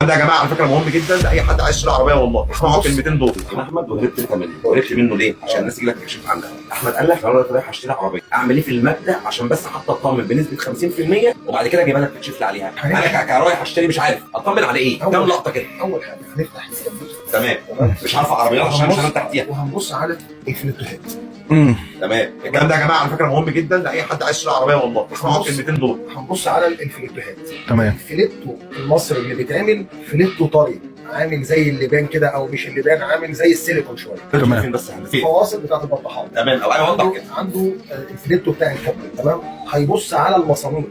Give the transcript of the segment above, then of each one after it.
ده يا جماعة على فكرة مهم جدا لاي حد عايز يشتري عربيه، والله اسمعوا الكلمتين دول. احمد وهربت انت منه، وهربت منه ليه؟ عشان الناس تيجي لك تكشف عنك. احمد قال لك لو انا رايح اشتري عربية اعمل ايه في المبدا عشان بس حتى اطمن بنسبة 50%، وبعد كده اجيبها لك تكشف لي عليها. انا كرايح اشتري مش عارف اطمن على ايه، كام لقطة كده. اول حاجة هنفتح الكبوت. تمام. تمام. مش عارف عربيات عشان مش انا تحتيها. وهنبص على الفلتوهات. تمام. الكلام ده يا جماعة على فكرة مهم جدا لاي حد عايز يشتري عربيه، والله اسمعوا الكلمتين دول. هنبص على الفلتوهات. تمام. الفليتو المصري اللي بيتعمل فليتو طري عامل زي اللبان كده، او مش اللبان، عامل زي السيليكون شويه. تمام. فين بس يا هندسة؟ فين؟ الفواصل بتاعت البطاحات. تمام، او انا اوضح عنده كده. عنده الفليتو بتاع الكابل. تمام. هيبص على المسامير.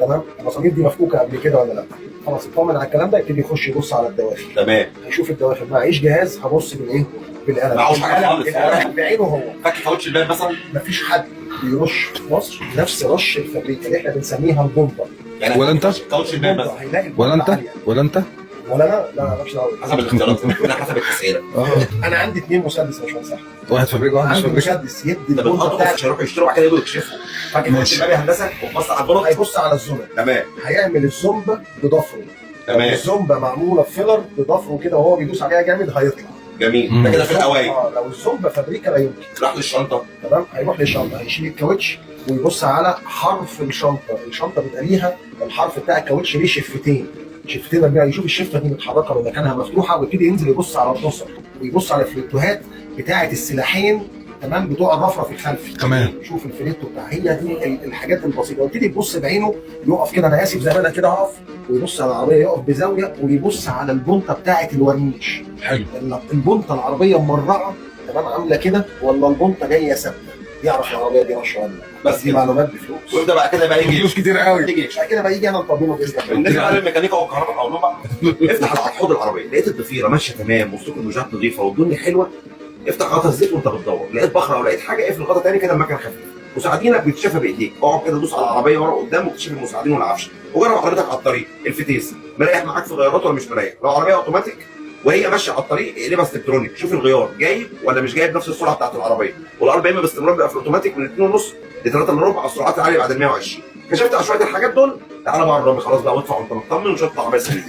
تمام. المسامير دي مفكوكه قبل كده ولا لا؟ خلاص اطمن على الكلام ده، يبتدي يخش يبص على الدواخل. تمام. هيشوف الدواخل. معيش جهاز، هبص بالايه؟ بالقلم. معهوش حاجة القلم- خالص. القلم بعينه هو. فك كاوتش الباب مثلا. مفيش حد بيرش في مصر نفس رش الفابريكا اللي احنا بنسميها البومبا. يعني ولا انت؟ كاوتش الباب البومبا مثلا. هيلاقي ولا البومبا انت؟ عالية. ولا انت؟ ولا انا، لا مالكش دعوه. حسب الاختيارات، انا حسب التسعيره. اه. انا عندي اثنين مسدس يا باشمهندس احمد. واحد فابريكا واحد مش عندي فابريكا. مسدس يدي انت البومبا بتقطع بتاعت. عشان يروحوا يشتروا بعد كده يجوا يكشفوا. فك كاوتش ماشي. الباب يا هندسة وتبص على البلط. هيبص على الزومه. تمام. هيعمل الزومبا بضفره. تمام. الزومبا معمولة ب filler، بضفره كده وهو بيدوس عليها جامد هيطلع. جميل، ده كده في الاوائل. اه، لو الزومبا فابريكا لا يمكن. راح للشنطه. تمام. هيروح للشنطه، هيشيل الكاوتش ويبص على حرف الشنطة. الشنطة بيبقى ليها الحرف بتاع الكاوتش ليه شفتين، شفتين لما يشوف الشفه دي متحركة من مكانها مفتوحه، ويبتدي ينزل يبص على الدوسر ويبص على الفليتوهات بتاعه السلاحين. تمام. بتوع الرفرف الخلفي. تمام. شوف الفليتو بتاع، هي دي الحاجات البسيطة. ويبتدي يبص بعينه، يقف كده، انا اسف زي ما انا كده اقف، ويبص على العربيه، يقف بزاوية ويبص على البنطه بتاعه الورنيش. حلو. البنطه العربية ممرعه، تمام، عامله كده، ولا البنطه جاية ثابتة، يعرف العربية دي رشه ولا لا. بس دي كده. معلومات بفلوس. ويبدا بقى كده بقى يجي فلوس كتير قوي. يجي يكشف. بعد كده بقى يجي انا الطبيب باذن الله. بالنسبة بقى للميكانيكا والكهرباء اقول لهم بقى افتح على حوض العربيه، لقيت الضفيره ماشية تمام وسلوك الموجات نظيفة والدنيا حلوه، افتح غطا الزيت وانت بتدور، لقيت بخره او لقيت حاجة اقفل الغطا تاني كده، المكنه خفيف. مساعدينك بتشافى بايديك، اقعد كده دوس على العربية ورا قدام واكتشف المساعدين والعفش، وجرب عربيتك على الطريق. الفتيس مريح معاك في غيارات ولا مش مريح؟ لو عربية اوتوماتيك وهي ماشية على الطريق اقلبها Steptronic، شوف الغيار جايب ولا مش جايب نفس السرعة بتاعت العربيه. وال RPM باستمرار بيبقى في الاوتوماتيك من 2.5 ل 3 الا ربع على السرعات العالية بعد ال 120. كشفت على شوية الحاجات دول، تعالى بقى الرامي خلاص بقى وادفع وانت مطمن وشوف العربية سليمة.